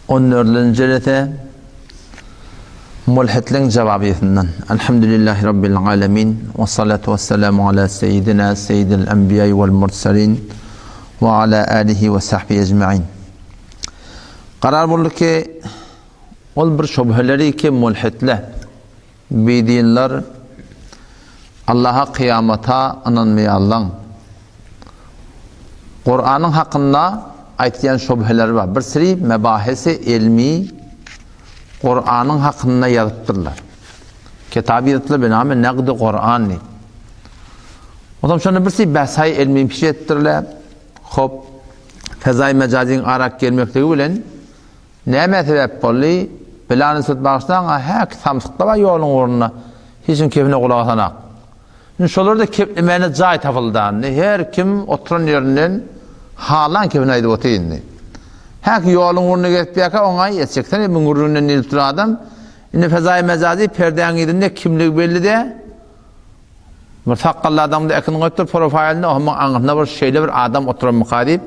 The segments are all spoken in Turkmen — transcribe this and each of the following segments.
On dördünji jelese Mulhitliň jawabyýetinden. Elhamdülillahi Rabbil alemin. Ve salatu ve selamu ala seyyidina seyyidil enbiya vel mursalin ve ala alihi ve sahbihi ecmain. Karar boldy ki ol bir şübheleri ki mulhitle bidinler Allaha kyýamata ynanmaýanlaň Kuranyň hakynda aýtýan şübheleri bar. Bir siri mebahisi ilmi Kuranyň hakynda ýazypdyrlar. Kitaby ýazypdylar binamy Nagdy Kuran diýip. Ondan şonda bir siri bahsay ilmi piş etdirler. Hop, fezai mejaziň arak gelmekligi bilen Nämä sebäp boldy? Belany söz bagyşlaň-a, häki samsykda bar ýoluň ugrunda, hiç kim kepine gulak asanak. Indi şolarda keplemäne jaý tapyldy indi. Her kim oturan ýerinden halan kepini aýdyp otyr indi. Häki ýoluň ugrunda gezip ýörkä oňa etjeksene muň gürrüňinden diýlip duran adam. Indi fezaýy mejazy perdäň yzynda kimligi belli dä. Bir sakgally adamda ekin goýupdyr profaýlynda, onuň aňyrsynda bir şeýle bir adam oturanmyka diýip,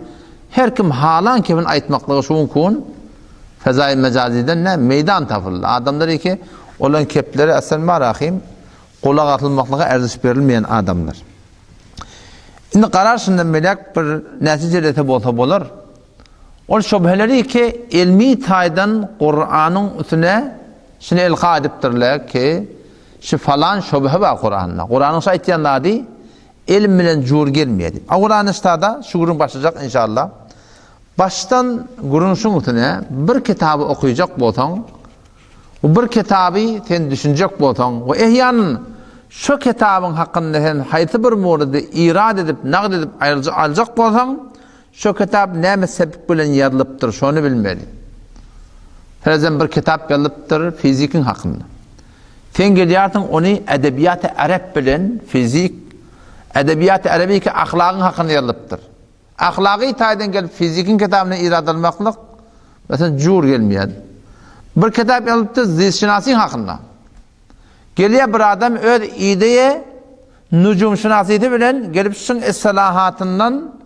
her kim halan kepini aýtmaklygy şu günki gün fezaýy mejazydan nä meýdan tapyldy. Adamlar iki olaryň kepleri aslan bar ahym gulak asylmaklyga erziş berilmeýän adamlar. Indi garar şundan beýläk bir näçe jelese bolsa bolar. Ol şübheleri ki ilmi taýdan Kuranyň üstüne şuny ilka edipdirler ki, Şu falan şübhe bar Kuranda. Kuranyň şu aýtýan zady elm bilen jur gelmeýär diýip. A Kurany ştada şu gürrüň başlajak inşallah. Başdan gürrüň şuň üstüne bir kitaby okuyjak bolsaň, bu bir kitaby sen düşünjek bolsaň we ehýanan şu kitabyň hakynda sen haýsy bir murady irad edip, nagd edip aýryjy aljak bolsaň, şu kitap näme sebep bilen ýazylypdyr, şony bilmeli. Ferzen bir kitap ýazylypdyr fizikiň hakynda. Sen gelýärsiň ony edebiýaty arap bilen fizik, edebiýaty arabi ki ahlagyň hakynda ýazylypdyr. Ahlagy taýdan gelip fizikiň kitabyna irad almaklyk meselem jur gelmeýär. Bir kitap ýazylypdyr zişşynasyň hakynda. Gelýär bir adam öz ideýe nujumşynasysy bilen gelip şuň istilahatyndan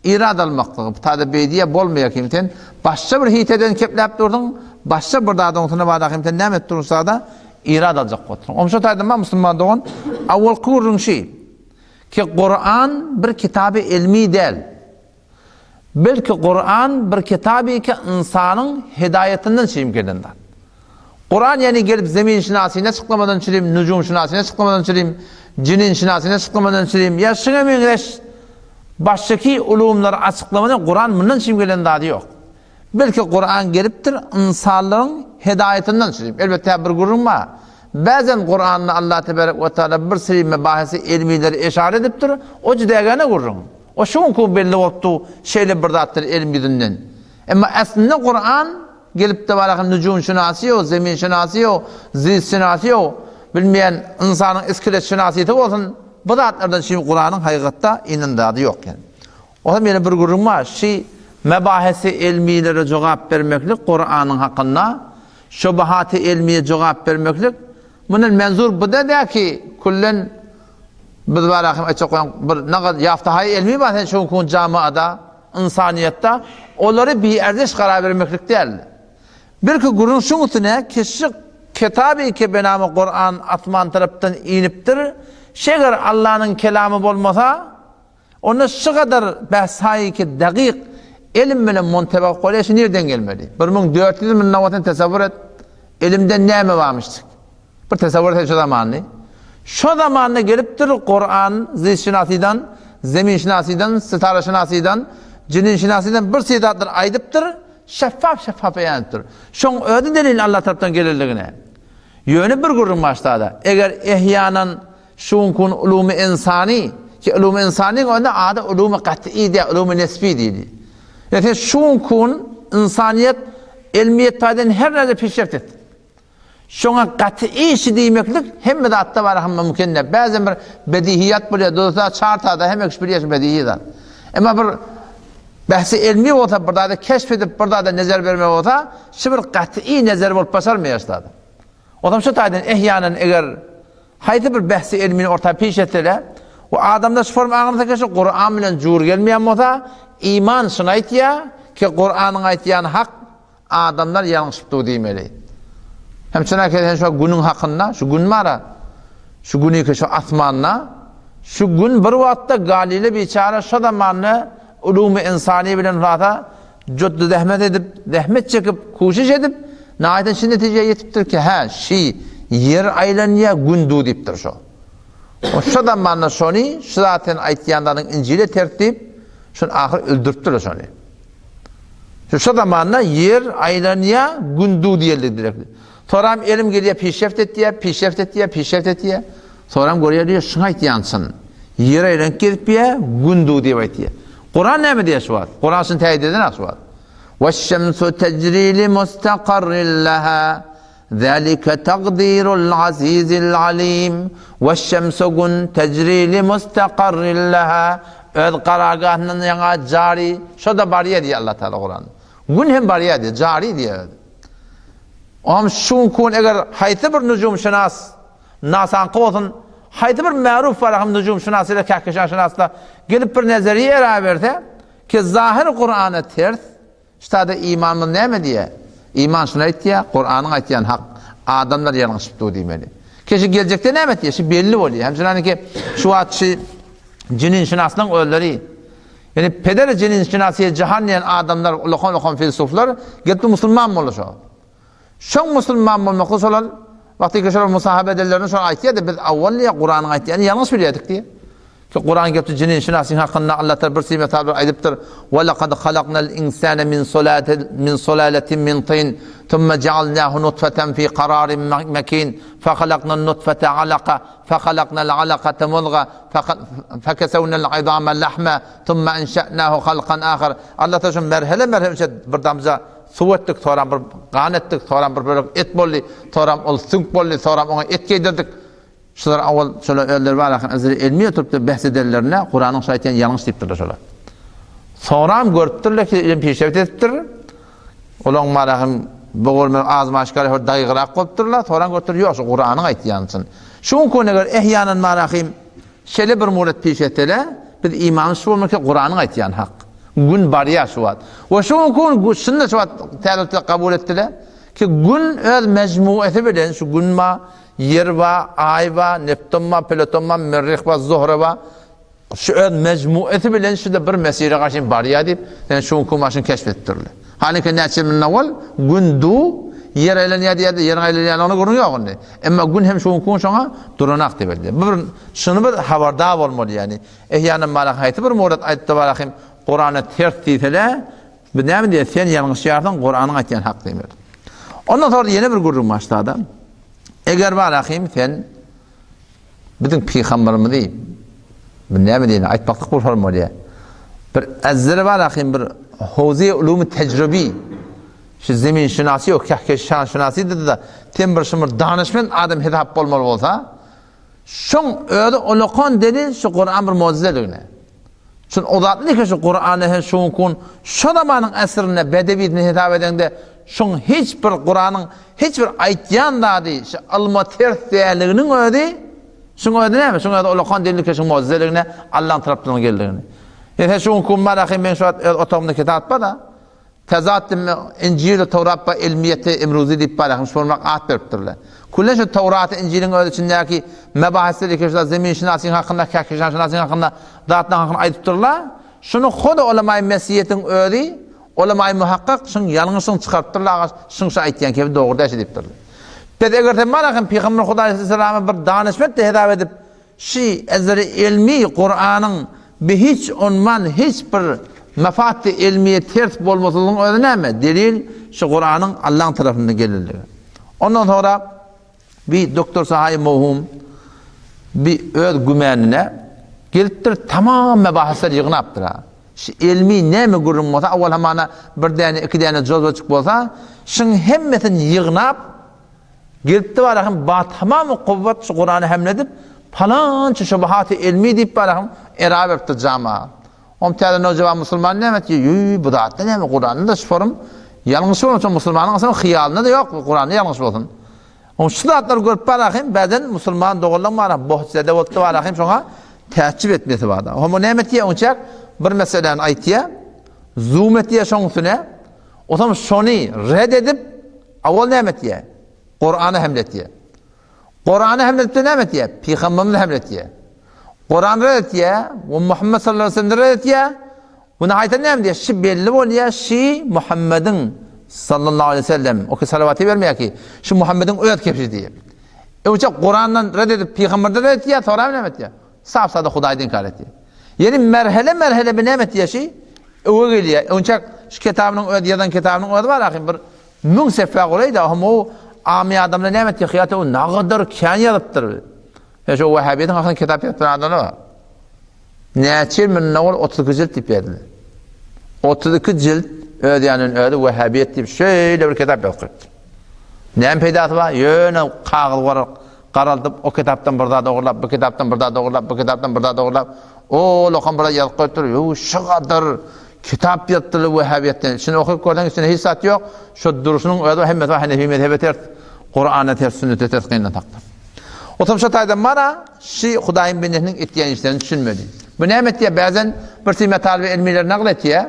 Irad almaklygy, bu taýda beýdiýä bolmaýar kim sen başga bir hiteden kepläp durduň, başga bir zadyň üstüne barda kim sen näme edip dursuň sada irad aljak bolupsyň. Oňşa taýdan bar musulman dogan, awalky gürrüň şi, ki Kuran bir kitaby ilmi däl. Belki Kuran bir kitaby ki ynsanyň hidaýatyndan çykyp gelen zat. Kuran ýani gelip zemin şynasyny açyklamadan çürim, nujum şynasyny açyklamadan çürim, jinin şynasyny açyklamadan çürim, ýa şuňa meňzeş başgaky ulumlary açyklamadan Kuran mundan çürim gelen zady ýok. Belki Kuran gelipdir ynsanlaryň hidaýatyndan çürim. Elbetde bir gürrüň bar. Bäzen Kuranda Allah tebarek we taala bir siri mebahisi ilmileri eşare edipdir, o jüdägäne gürrüň. O şu günki belli bolupdy şeýle bir zatdyr elm ýüzünden. Emma aslynda Kuran Gelip-de baraky nujumşynasy ýok, zeminşynasy ýok, zilşynasy ýok, bilmeýän ynsanyň iskeletşynasysy bolsun, bu zatlardan şi Kuranyň hakykatda inen zady ýok ýani. Onsoň ýene bir gürrüň bar, şi mebahesi elmilere jogap bermeklik Kuranyň hakynda, şubuhaty elmiýe jogap bermeklik, mundan menzur bu-da däl ki, küllen biz baraky aýtjak bolýan bir nagaz ýaftahaýy elmi bar sen şu günki gün jamaada, Ynsanyýetde olary biärziş karar bermeklik däl. Belki gürrüň şuň üstüne ki şu kitaby ki benamy Kuran asman tarapdan inipdir, şeger Allanyň kelamy bolmasa, onda şu gadar bähsaýy ki dagyk elm bilen muntebak bolýar, şu nirden gelmeli? 1400 mundan bolsa tesewwür et, elimde näme barmyşdyk? Bir tesewwür etsek şo zamanyny. Şo zamanda gelipdir Kuran zişşynasydan, zeminşynasydan, sitaraşynasydan, jininşynasydan bir seri zatlar aýdypdyr, şeffaf-şeffaf beýan edipdir. Şoň özi delil Allah tarapdan gelenligine. Ýöne bir gürrüň başda-da, eger ehýanan şu günki gün ulumy ynsany, ki ulumy ynsanyň özi ady ulumy gat'y diýýär, ulumy nesbi diýdi. Ýa sen şu günki gün ynsanyýet elmiýet taýdan her näde pişreft etdi. Şoňa gaty işi diýmeklik hemme zatda bar hem mümkin däl. Bäzem bir bedihiýat bolýar, dostlar çartada hemme kişi bilýär şu bedihi zat. Emma bir bähsi elmi bolsa, bir zada keşf edip, bir zada nezer bermek bolsa, şu bir gaty nezer bolup başarmaýar şu zat. Onam şu taýdan ehýanan eger haýsy bir bähsi elmini orta piş etsele, we adamda şu form aňlasa ki şu Kuran bilen jur gelmeýän bolsa, iman şuny aýtýar ki Kuranyň aýtýany hak. adamlar ýalňyşypdyr diýmeli. Hem çynaki sen şu günüň hakynda, şu gün bara, şu günüki şu asmanda, şu gün bir wagtda Galile biçara şo zamanda ulumy ynsany bilen zata joddy zähmet edip, zähmet çekip, kuşiş edip, naýdan şu netijä ýetipdir ki, hä, şi ýer aýlanýa, gün du diýipdir şo. O şo zamanda şony, şu zat sen aýtýan zadyň Injile ters diýip, şony ahyr öldüripdirler şony. Şu şo zamanda ýer aýlanýa, gün du diýeldi direkt. Soram elim gelýär, pişreft etýär, pişreft etýär, pişreft etýär. Soram görýär diýýär, şuň aýtýan çyn. Ýer aýlanyp gezip ýa, gün du diýip aýtýar. Kuran näme diýýär şu wagt? Kuran şuny täýit edenak şu wagt. Weş-şemsu tejri li mustakarrin laha. Zalike takdirul azizil alim. Weş-şemsu gün tejri li mustakarrin laha. Öz karargahyndan ýaňa jary, şo-da barýar diýýär Allah Taala Kuranda. Gün hem barýar diýýär, jary diýýär özi. Oňam şu günki gün eger haýsy bir nujumşynas NASAňky bolsun, haýsy bir märuf bar hem nujumşynas ýa kähkeşanşynaslar gelip bir nezeriýe era berse, ki zahyr Kurana ters, ştada imanymyz näme diýýär? Iman şuny aýtýar, Kuranyň aýtýany hak, adamlar ýalňyşyp dur diýmeli. Ki şu geljekde näme etýär? Şu belli bolýar. Hem şunaniki şu wagt şu jininşynaslaryň özleri Ýani peder jininşynasy jahan diýen adamlar, ulakan-ulakan filsuflar gelip musulman boldy şo. Şoň musulman bolmakly şolar wagty ki şolar musahaba edenlerinde şolar aýtýardy, biz awwal diýýär Kuranyň aýtýany ýalňyş bilýärdik diýýär. Ki Kuran gepdi jininşynasyň hakynda Allah Taala bir sime bir aýdypdyr. Wa laqad halaknal insana min sulatin min sulalatin min tin thumma ja'alnahu nutfatan fi qararin makin fa halaknan nutfata alaqa fa halaknal alaqata mudga fa kesewnal izama lahma thumma enşe'nahu halkan ahar. Allah Taala şu merhele merhele bir damja Suw etdik, soram bir gan etdik, soram bir bölek et boldy, soram ol süňk boldy, soram oňa et geýdirdik. Şular awal şolar özleri bar ahyn yzry elmi oturypdyr behs edenlerine Kuranyň şu aýtýan ýalňyş diýipdirler şolar. Soram görüpdirler ki ilim pişreft edipdir. Olaň bar ahyn bu görme az maşgala bir daýgyrak bolupdyrlar. Soram görüpdir ýok şu Kuranyň aýtýany çyn. Şu gün eger ehýanan bar ahyn Şeýle bir muret piş etsele, biz imanymyz şu bolmaly ki, Kuranyň aýtýany hak. Gün barýar şu wagt. We şu günki gün şunda şu wagt täze kabul etdiler ki, gün öz mejmuesi bilen şu gün ba, ýer ba, aý ba, Neptun ba, Pluton ba, Merrih ba, Zuhre ba, şu öz mejmuesi bilen şu-da bir mesire garşy barýar diýip, yani şu günki maşyn keşf etdirler. Halyki näçe ýyl owal gün du, ýer aýlanýar diýerdi, ýeriň aýlanýanlygyny gürrüň ýok indi. Emma gün hem şu günki gün şoňa duranak diýip aýdýar. Bu bir şuny bir habardar bolmaly ýani. Ehýanan maňa haýsy bir murat aýtdy barahym Kurana ters diýsele, bu näme diýer? Sen ýalňyşýarsyň, Kuranyň aýtýan hak diýmeli. Ondan sonra ýene bir gürrüň başlady. Eger barahym sen Biziň pygamberimizi bir näme diýen aýtmaklyk bir form bolýar. Bir ezzeri bar ahim bir howzy ulumy tejribi şu zemin şynasy ýok kehkeşan şynasy dedi da sen bir şumur danyşmend adam hesap bolmaly bolsa şoň özi ulakan delil şu Kuran bir mujizeligine. Şun o zatly ki şu Kurany hem şu kun şu zamanyň esrinde bedewidini hesap edeňde şuň hiç bir Kuranyň hiç bir aýtýan zady şu ylma ters dälliginiň özi şuň özi näme? Şuň özi ulakan delil ki şuň mujizeligine Allah'ın tarapyndan geldigini. Ýa şu kun marahy men şu öz otagymda kitap bar da Tezat Injil we Towrat ba ilmiýeti imruzi diýip bar, hem şoňa at beripdirler. Küllen şu Towraty Injiliň öz içindäki mebahisleri ki şu zeminşynasyň hakynda, kähkeşanşynasyň hakynda zatlaryň hakynda aýdypdyrlar. Şuny hut ulamaý mesiýetiň özi, ulamaý muhakkak şuň ýalňyşyny çykarypdyrlar, agaç şuň şu aýtýan kebi dogry däl diýipdirler. Biz eger sen bar hem Pygamber Hudaý aleyhissalamy bir danyşment hesap edip Şy ezeri elmi Kuranyň bi hiç unman hiç bir mefatdy elmiýe ters bolmasylygyň özi näme? Delil şu Kuranyň Allaň tarapyndan gelenligi. Ondan soňra bi doktor Sahaý mowhum bi öz gümänine gelipdir tamam mebahyslar ýygnapdyr ha. Şu elmi näme gürrüň bolsa awal hamana bir däne iki däne jozwajyk bolsa şuň hemmesini ýygnap Gelipdi barahym ba tamamy kuwwat şu Kurany hemledip palança şubuhaty ilmi diýip barahym era beripdir jama. Om täze nowjawan musulman näme etdi? Ýüý bu zatda näme Kuranda da şu forum ýalňyş bolsa musulmanyň aslynda hyýalynda da ýok Kuranda ýalňyş bolsun. Om şu zatlary görüp barahym bäden musulman doganlaň barahym bohzede bolupdy barahym şoňa täjjüp etmesi barda. Om näme etdi onçak bir meseläni aýtýar. Zoom etýär şoň üstüne. Otam şony red edip, awal näme etýär? Kurana hemle etýär. Kurana hemle edip näme etýär? Pygamberimize hemle etýär. Kurany red etýär, we Muhammed sallallahu aleyhi ve sellem red etýär. Bu nähayta näme diýýär? Şi belli bolýar, şi Muhammediň sallallahu aleyhi ve sellem, o ki salawaty bermeýär ki, şi Muhammediň öz kefşi diýýär. Öwçe Kurandan red edip, pygamberden red etýär, sonra näme etýär? Sap-sada Hudaýdan inkar etýär. Ýani merhele-merhele bir näme etýär şi? Öwe gelýär. Öňçäk şu kitabynyň öz ýazan kitabynyň özi bar ahym bir 1000 sefä golaý-da, hem o ami adamlar näme etýär? Hyýata o nagadar kän ýazypdyr. Ýa şu Wahhabiýetiň hakynda kitap ýazyp duran adamlar bar. Näçe ýyl mundan owal 32 jilt diýip ýazdy. 32 jilt öz ýanyndan özi Wahhabiýet diýip şeýle bir kitap ýazyp goýupdyr. Näme peýdasy bar? Ýöne kagyz warak garaldyp, o kitapdan bir zat ogurlap, bu kitapdan bir zat ogurlap, bu kitapdan bir zat ogurlap, ol okam bir zat ýazyp goýupdyr. Ýow, şu gadar kitap ýazdylar Wahhabiýetden. Içini okyp görseň, içinde hiç zat ýok. Şu durşunyň özi hemmesi bar, Hanefi mezhebe ters, Kurana ters, sünnete ters gynanakdyr. Otam şo taýdan bara, şi Hudaýyň bendesiniň etýän işlerini düşünmedi. Bu näme etýär? Bäzen bir sime talyby elmiler nagyl etýär.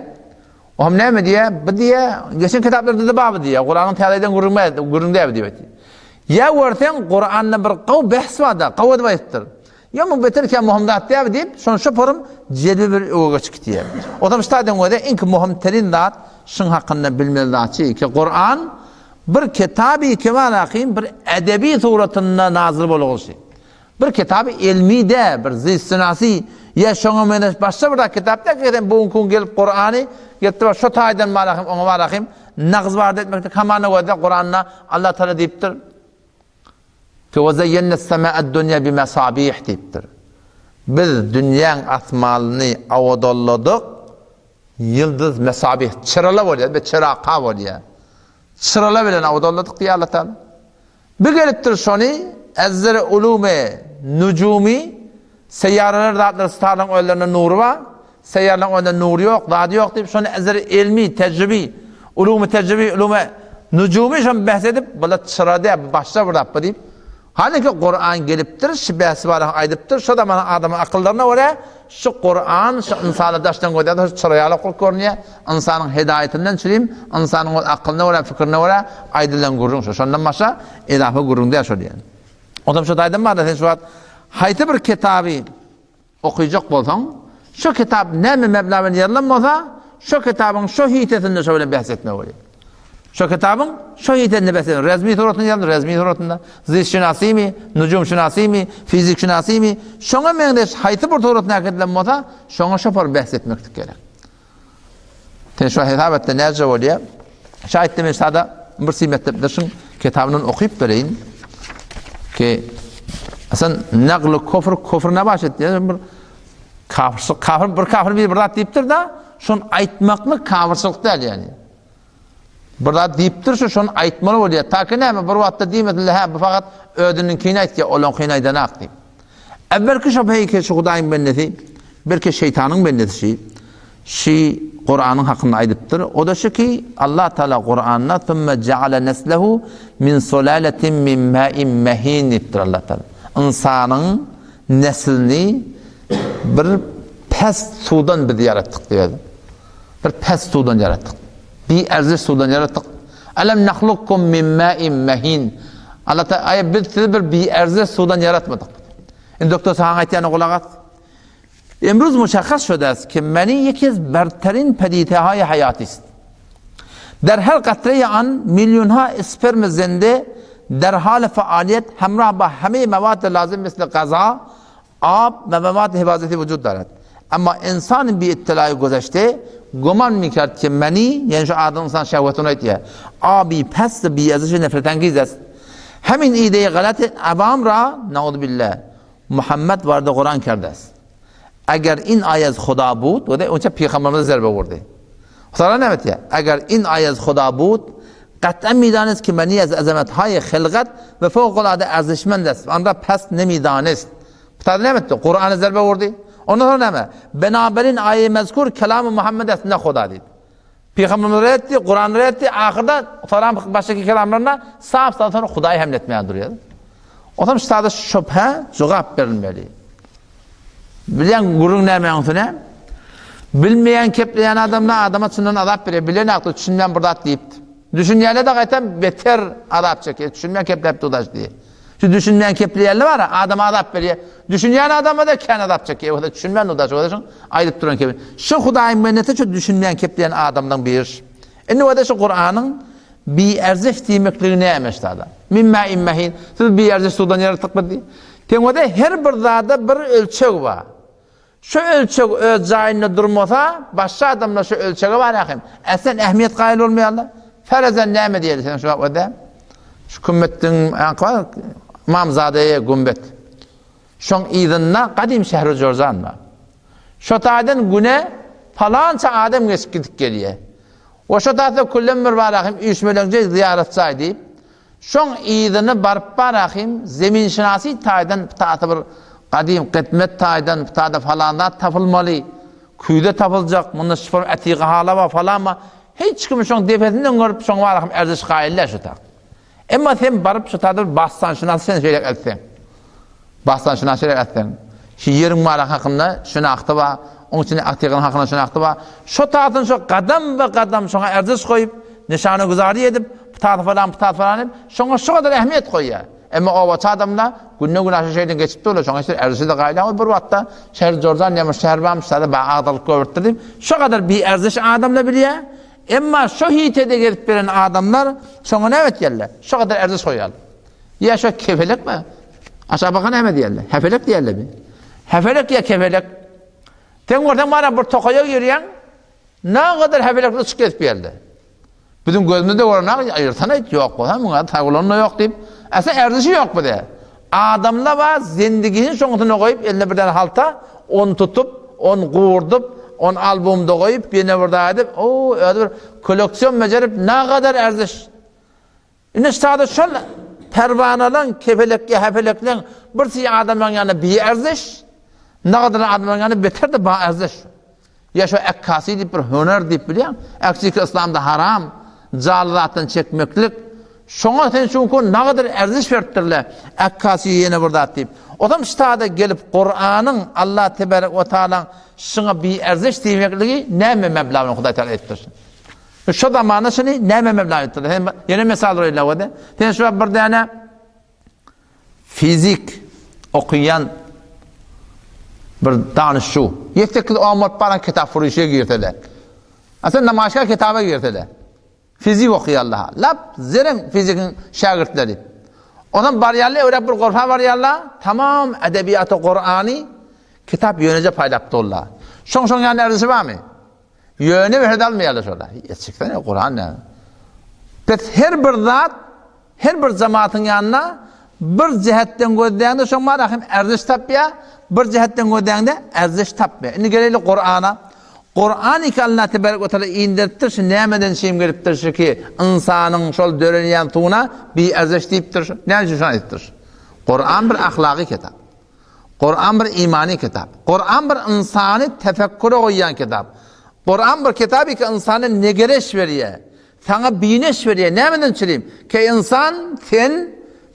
O hem näme diýýär? Bu diýýär, geçen kitaplarda-da bar bu diýýär. Kuranyň täzeden gürrüň ber, gürrüň däl diýip aýtýar. Ýa görseň, Kuranda bir gowy behs bar-da, gowy edip aýdypdyr. Ýa muň beter kä möhüm zat däl diýip, şony şo forum jelbi bir öwege geçip gitýär. O zaman şu taýdan görse, iň möhüm terin zat, şuň hakynda bilmeli zatçy ki, Kuran bir kitaby kemal bir edebi suratynda nazyl bolguçy. Bir kitaby elmi däl, bir zistünasy ýa şoňa meňzeş başga bir zat kitap däl ki, sen bu günki gün gelip Kurany getirip şo taýdan barahym, oňa barahym, nagyz barada etmekde kamana görde Kuranda Allah Taala diýipdir. Ki we zeýýenne sema'ad dunýa bimesabih diýipdir. Biz dünýäň asmanyny awodalladyk, ýyldyz mesabih çyrala bolýar, bir çyraka bolýar. Çyrala bilen awodalladyk diýýär Allah Taala. Bir gelipdir şony ezzere ulume nujumy seýýaralar zatlar starlaryň özlerinde nury bar, seýýarlaryň özünde nury ýok, zady ýok diýip şony ezzere elmi, tejribi, ulumy tejribi, ulume nujumy şony bäs edip, bular çyra däl, bu başga bir zat bu diýip. Hany ki Kuran gelipdir, şu bäsi bar aýdypdyr, şo da mana adamyň akyllaryna görä Şu Kuran şu ynsana daşdan gözýär, şu çyra ýaly bolup görünýär. Ynsanyň hedaýatyndan çürim, ynsanyň öz akylyna görä, pikirine görä aýdylan gürrüň şu. Şondan başga edafa gürrüň däl şol diýen. Onsoň şu taýdan bar-da sen şu wagt haýsy bir kitaby okyjak bolsaň, şu kitap näme mebna bilen ýazylan bolsa, şu kitabyň şu hitesinde şo bilen bäs etmeli bolýar. Şo kitabyň şo ýetenini bes edin. Rezmi suratynda ýazyn, rezmi suratynda. Zişşynasymy, nujumşynasymy, fizikşynasymy, şoňa meňzeş haýsy bir suratynda äkidilen bolsa, şoňa şo por bäs etmeklik gerek. Sen şo hesap etde näce bolýar? Şu aýtdy men sada bir simetde şuň kitabyndan okyp bereýin. Ki sen nagly kufr kufr ne baş etdi? Bir kafirçilik, kafir bir kafir bir zat diýipdir da, şony aýtmaklyk kafirçilik däl ýani. Bir zat diýipdir şu, şony aýtmaly bolýar. Ta ki näme, bir wagtda diýmesinler, hä, bu fakat özüniňkini aýtýar, olaňkyny aýdanak diýip. Äwwelki şo peýki şu Hudaýyň bendesi, belki şeýtanyň bendesi şi, şi Kuranyň hakynda aýdypdyr. O-da şu ki, Allah Taala Kuranda Sümme jaala neslehu min sulaletin min ma'in mehin diýipdir Allah Taala. Ynsanyň neslini bir pes suwdan biz ýaratdyk diýýär. Bir pes suwdan ýaratdyk. Biärziş suwdan ýaratdyk. Elem nahlukkum min ma'in mehin. Allah Taala aý biz sizi bir biärziş suwdan ýaratmadyk. Indi doktor saňa aýtýanyna gulak as. Emruz muşahhas şude est ki meni yeki az berterin pedidehayi hayati ist. Der her katreyi an milyonha sperm zinde der hal faaliyet hemrah ba heme mevad lazim misli gaza, Ab we memat hifazeti wujud darat. Emma insan bi ittelaýy güzeşte güman mikerd ki meni, ýani şu adam ynsan şehwetini aýtýar. Abi pes bi ýazyşy nefretengiz est. Hemin ideýi galat awam ra, nauzubilla, Muhammed warda Kuran kerde est. Eger in aýaz Huda bud, o da onça pygamberimize zerbe urdy. Hudaýa näme etýär? Eger in aýaz Huda bud, Kat'an midanist ki meni ez azamethaýy hylgat we fowkulade erzişmend est. Anda pes nemidanist. Bu taýda näme etdi? Kur'ana zerbe urdy. Ondan soň näme? Benaberin aýy mezkur kelamy Muhammed est ne Huda diýdi. Pygamberimiz red etdi, Kur'an red etdi, ahyrda soran başdaky kelamlarynda sap-sap soň Hudaýy hem etmäge durýar. Otam şu taýda şübhe jogap berilmeli. Bilýän gürrüň näme üstüne? Bilmeýän kepleýän adamlar adama çyndan azap berýär. Bilen hakda düşünmän bir zat diýipdir. Düşünýänler-de gaýtam beter azap çekýär. Düşünmän kepläp durdaş diýýär. Şu düşünmän kepleýänler bar, adama azap berýär. Düşünýän adama-da kän azap çekýär. Ýogsa düşünmän durdaş, ýogsa şuň aýdyp duran kebi. Şu Hudaýyň bendesi şu düşünmän kepleýän adamlaryň biri. Indi bolsa şu Kuranyň biärziş diýmekligi näme ştada? Min ma'in mahin. Siz biärziş suwdan ýaratdykmy diý. Teňňede her bir zada bir ölçeg bar. Şu ölçeg öz jaýynda durmasa, başga adamlar şu ölçege bar ahim. Äslen ähmiýet gaýyl bolmaýarlar. Ferezen näme diýeli sen şu wagt öde? Şu kümmetdiň aňky bar, Ymamzade gümbet. Şoň yzynda gadym şähri Jorzan bar. Şo taýdan güne palança adam geçip gidip gelýär. We şo taýda küllem bir bar ahim üýşmeleňje zyýarat jaý diýip, Şoň yzyny baryp bar ahym, zeminşynasy taýdan ptasy bir gadym gitmet taýdan ptada falan zat tapylmaly, küýze tapyljak, munda şypyr ätiga hala bar falan bar. Hiç kim şoň depesinden görüp şoň bar ahym erziş gaýyl däl şu tak. Emma sen baryp şu taýda bir bassanşynas sen şeýle etseň. Bassanşynas şeýle etseň. Şu ýeriň bar hakynda şynahty bar, oň içinde atygyň hakynda şynahty bar. Şo taýdan şo gadam we gadam şoňa erziş goýup, nyşana güzary edip, ptasy falan, ptasy falan diýip, şoňa şu gadar ähmiýet goýýar. Emma obaçy adamda günde-günaşa şeýle geçip durlar, şoňa hiç bir erzişi-de gaýylanok. Bir wagtda şäher Jordan diýen bir şäher barmyş, şäherde bagy agdarylyp görüpdir diýip, şo gadar biärziş adamlar bilýär. Emma şo hitede gezip beren adamlar şoňa näme etýärler? Şo gadar erziş goýýarlar. Ýa şo kepelekmi? Aşak baka näme diýerler? Hefelek diýerlermi? Hefelek ýa kepelek. Sen görseň bara bir tokaýa girýäň, nagadar hefelekler uçup gezip ýerde. Biziň gözümizde gören aýyrsana aýt, ýok bolsa muňa taýgulanda ýok diýip, äse erzişi ýok bize. Adamlar bar, zendigini şoňusyna goýup, eline bir däne halta, ony tutup, ony gurdup, ony albomda goýup, ýene bir zat edip, o özi bir kolleksion bejerip, nagadar erziş. Indi sada şol perwanalaň, kepelekli, hepelekleň bir syý adamlaň ýanynda biärziş, nagadyr adamlaň ýanynda beter-de baärziş. Ýa şo ekkasy diýip bir hüner diýip bilýäň, äksiki yslamda haram, jaly zatdan çekmeklik. Şoňa sen çünki nagadyr ärziş beripdirler, ekkasy ýene bir zat diýip. Otam ştada gelip Kuranyň Allah tebarek we taalaň şyňa biärziş diýmekligi näme meblagny Hudaý taala etdir. Şo zamanda şuny näme mebla etdiler? Sen ýene mesal goýlar wede. Sen şu bir däne fizik okuýan bir danyşçu. 7-8 on bolup baran kitap furuşa girseler. A sen namaşka kitaba girseler. Fizik okuýarlar. Lap zereň fizikiň şägirtleri. Ondan barýarlar, öwrep bir gorfa barýarlar. Tamam edebiýaty Kurany kitap ýöneje paýlap durlar. Şoň şoň ýany erzişi barmy? Ýöne bir het almaýarlar şolar. Ýetişiksene Kuran näme? Pes her bir zat, her bir jematyň ýanynda bir jähetden gözläňde şoň bar ahim erziş tapýar, bir jähetden gözläňde erziş tapmaýar. Indi geleli Kurana. Kuran iki Allah tebarek we taala indiripdir, şu nämeden şeým gelipdir şu ki ynsanyň şol dörenýän suwuna bi erziş diýipdir. Şu. Näme üçin şony aýdypdyr? Kuran bir ahlaky kitap. Kuran bir imany kitap. Kuran bir ynsany tefekküre goýýan kitap. Kuran bir kitap ki ynsana negereş berýär. Saňa bineş berýär. Nämeden çürim? Ke ynsan sen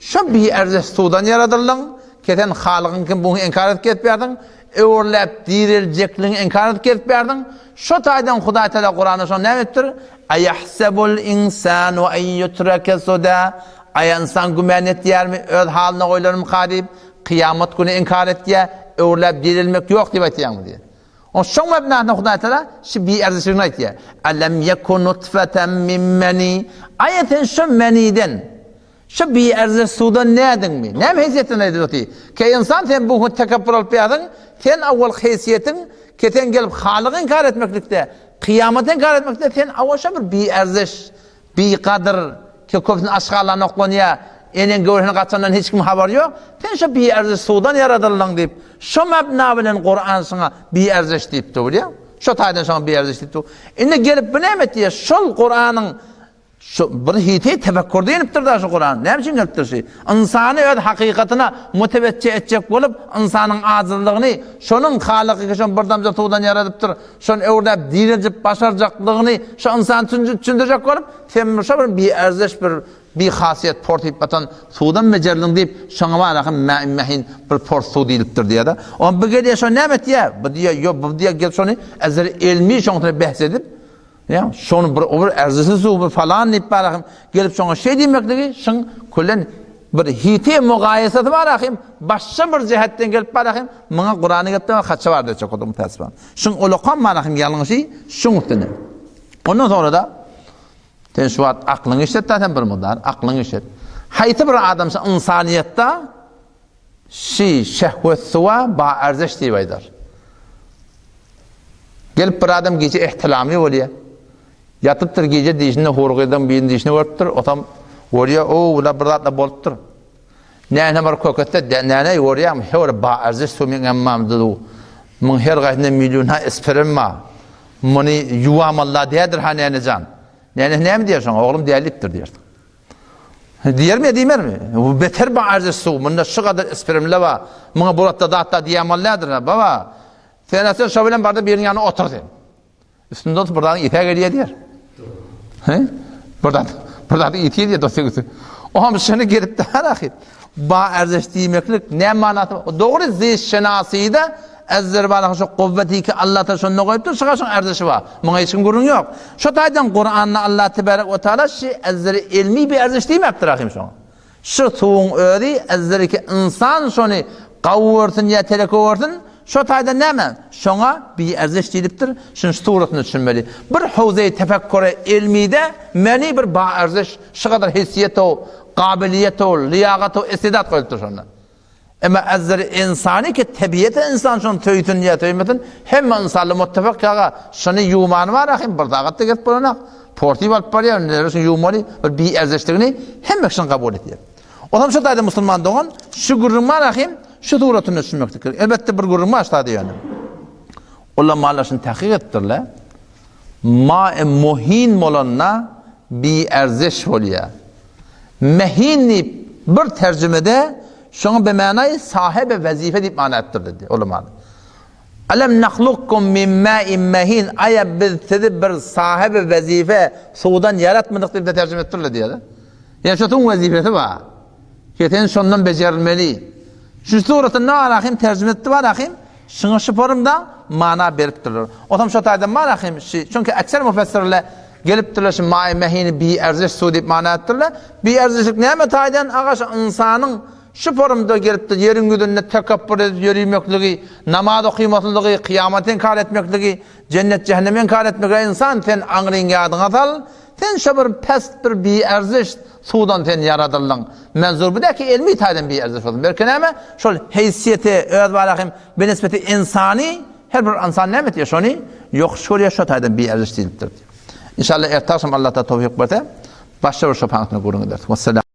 şu biärzeş suwdan ýaradyldyň, ke sen Halygyň kim buny inkar edip gezip ýardyň, öwürläp direljekligiňi inkar edip gezip ýardyň. Şu taýdan Hudaý Teala Kuranda şony näme etdir? Aýahsebul insanu en yutrake suda. Aýa ynsan gümän etýärmi öz halyna goýlarmyka diýip? Kyýamat güni inkar etýär, öwrüläp direlmek ýok diýip aýtýaňmy diýýär. Oň şoň mebnasynda Hudaý Tagala şu biärzişligini aýtýar. Elem yeku nutfeten min meni. Aýa sen şu meniden, şu biärziş suwdan nädiňmi? Näme heýsiýetden aýdyp otyr? Ke ynsan sen bu gün tekepbur alyp ýazyň, sen awwal heýsiýetiň, ke sen gelip Halygy inkar etmeklikde, kyýamaty inkar etmekde sen awwal şo bir biärziş, Bigadyr, ki köpüsini aşgarlan oklanýar, eneň göwresine gaçandan hiç kim habary ýok, sen şo biärziş suwdan ýaradyldyň diýip, şo mabna bilen Kuran şuňa biärziş diýipdir, bilýäňmi? Şo taýdan şoňa biärziş diýipdir. Indi gelip bu näme etýär? Şol Kuranyň. Şu bir hiti tefekkürde inipdir-da şu Kuran. Näme üçin gelipdir şu? Ynsany öz hakykatyna müteweçje etjek bolup, ynsanyň ajyzlygyny, şonuň Halyky ki şony bir damja suwdan ýaradypdyr, şony öwredäp direljip başarjaklygyny şu ynsana düşündirjek bolup, sen şo bir biärzeş bir bihasiýet porsyp batan suwdan bejerdiň diýip, şoňa baraka mäim mähin bir pors suw diýlipdir diýýär-de. Onda bu gelýär şony näme etýär? Bu diýýär, ýok, bu diýýär gelip şony ezer elmi şoň bilen behs edip, Ýa, şony bir o bir erzisi suw bir falan diýip bar ahym, gelip şoňa şeý diýmekligi şyň külen bir hiti mugaýesesi bar ahym, başga bir jähetden gelip bar ahym, muňa Kurany gelip de haça bar diýjek boldy mütässifan. Şyň ulakam bar ahym ýalňyşy şuň üstüne. Ondan sonra da sen şu wagt aklyňy işlet da sen bir mudar, aklyňy işlet. Haýsy bir adam şu ynsanyýetde Şi şehwet suwa ba erzeş diýip aýdar. Gelip bir adam gije ihtilamy bolýar. Ýatypdyr gije dişinde hur gyzyň birini dişini görüpdir. Otam görýär, o bula bir zatlar bolupdyr. Näne bir köketse, näne görýäň, her ba erzeş suw meň emmamda du. Muň her gaýsynda milliona esperim bar. Muny ýuwamalla dädir ha nänejan. Näne näme diýer şoňa? Oglum dälipdir diýer. Diýermi ýa diýmermi? Bu beter baarja suw, munda şu gadar isperimle bar. Muňa buratda zatda diýen bolýadyr nädir? Baba, sen sen şo bilen barda biriniň ýanyna otur sen. Üstünde oturyp bir zadyň ýete gelýär diýer. He? Bir zat, bir zadyň ýete gelýär dosty güsü. Oňam şony gelip de ahyr. Ba erzeş diýmeklik näme manasy? Dogry zişşenasyda Ezzerbalaň şu kuwweti ki Allah Taala şonda goýupdyr, şuňa şoň erzişi bar. Muňa hiç kim gürrüň ýok. Şo taýdan Kuranda Allah tebarek we taala şi ezzeri ilmi bir erziş diýmäpdir ahim şoňa. Şu suwuň özi ezzeri ki ynsan şony gawy görsün ýa teleke görsün, şo taýdan näme? Şoňa bir erziş diýlipdir. Şuny şu suratyna düşünmeli. Bir howzeý tefekkure ilmide meni bir ba erziş, şu gadar hissiyet-o, kabiliýet-o, liýagat-o, istidat goýlupdyr şonda. Emma ezzeri ynsany ki tebiýeti ynsan şony söýsün ýa söýmesin, hemme ynsanlar muttefak ýaga şony ýuwmany bar ahym bir sagatda gelip bolanak. Portyp alyp barýar, indi şony ýuwmaly bir biärzeşligini hemme kişi kabul edýär. Onam şu taýda musulman dogan şu gürrüň bar ahym şu suratyny düşünmeklik gerek. Elbetde bir gürrüň bar şu taýda ýöne. Ulamalar şuny tahkyk etdirler. Ma'i muhin bolanda biärzeş bolýar. Mehin diýip bir terjimede şoňa bimanaýy sahibi wezife diýip mana etdirdi diýdi ulamalar. Alem nahlukkum min ma'in mehin aýa biz sizi bir sahibi wezife suwdan ýaratmadyk diýip de terjime etdirdi diýýär. Ýa şu suwuň wezipesi bar. Ki sen şondan bejerilmeli. Şu suratynda Arahim terjime etdi bar ahim. Şuňa şu forumda mana beripdirler. Otam şo taýdan bar ahim şi. Çünki ekser müfessirler gelipdirler şu maý mehini bi erziş suw diýip mana etdirler. Bi erzişlik näme taýdan aga şu ynsanyň şu forumda gelipdir ýeriň ýüzünde tekepbür edip ýörimekligi, namaz okymaslygy, kyýamaty inkar etmekligi, jennet jähennemi inkar etmekligi ynsan sen aňryň ýadyňa sal, Sen şo bir pes bir biärziş suwdan sen ýaradyldyň. Menzur bu däki elmi taýdan biärziş bolsun. Belki näme? Şol heýsiýeti öz bara hem benisbeti ynsany her bir ynsan näme etýär? Şony ýokuş görýär, şo taýdan biärziş diýlipdir. Inşallah erte agşam Allah ta towfyk berse başga bir şo paňsyny gürrüň ederis. Wessalam.